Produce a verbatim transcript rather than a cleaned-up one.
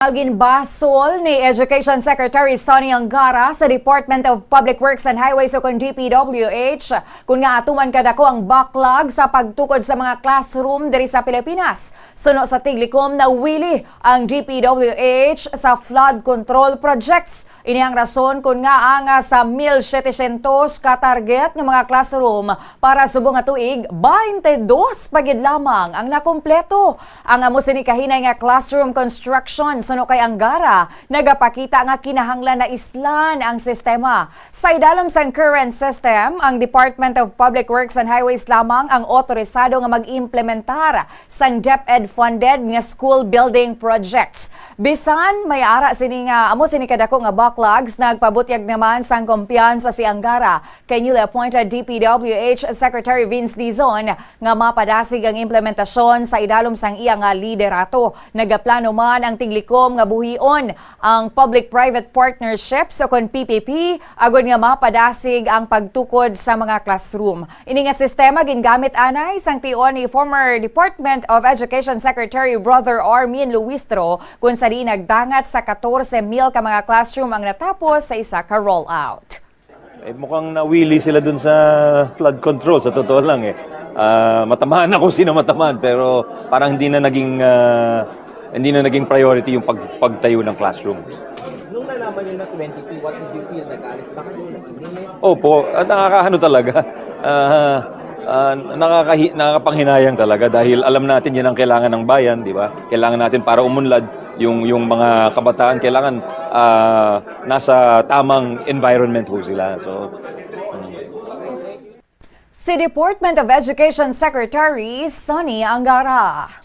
Ginbasol ni Education Secretary Sonny Angara sa Department of Public Works and Highways o kon D P W H kung ngaa atuman kadako ang backlog sa pagtukod sa mga classroom diri sa Pilipinas. Suno sa tiglikom, nawili ang D P W H sa flood control projects. Ini ang rason kung ngaa nga sa mil setecientos ka target nga mga classroom para subong nga tuig, baynte dos pa gid lamang ang nakompleto. Ang amo sini kahinay nga classroom construction, suno kay Angara, nagapakita nga kinahanglan na islan ang sistema. Sa idalom sang current system, ang Department of Public Works and Highways lamang ang otorisado nga mag-implementar sang DepEd funded nga school building projects. Bisan may ara sini nga amo sini kadako nga backlogs, nagpabutyag naman sang kumpiyansa si Angara kay newly appointed D P W H Secretary Vince Dizon nga mapadasig ang implementasyon sa idalom sang iya nga liderato. Nagaplano man ang tiglikom nga buhion ang public-private partnerships o kon P P P agod nga mapadasig ang pagtukod sa mga classroom. Ini nga sistema gingamit anay sang tion ni former Department of Education Secretary Brother Armin Luistro, kung sa diin nagdangat sa katorse mil ka mga classroom ang natapos sa isa ka rollout. Eh, mukhang nawili sila dun sa flood control, sa totoo lang eh. Ah, matamaan ako sino matamaan, pero parang hindi na naging ah, hindi na naging priority yung pag, pagtayo ng classrooms. Nung nalaman nyo na twenty-two, what did you feel? Nagalit ba kayo? Nainis? Opo, at nakakaano talaga. Ah, ah, nakakahi, nakakapanghinayang talaga dahil alam natin yan ang kailangan ng bayan, di ba? Kailangan natin para umunlad yung yung mga kabataan, kailangan ah, nasa tamang environment ho sila. So, Si Department of Education Secretary Sonny Angara.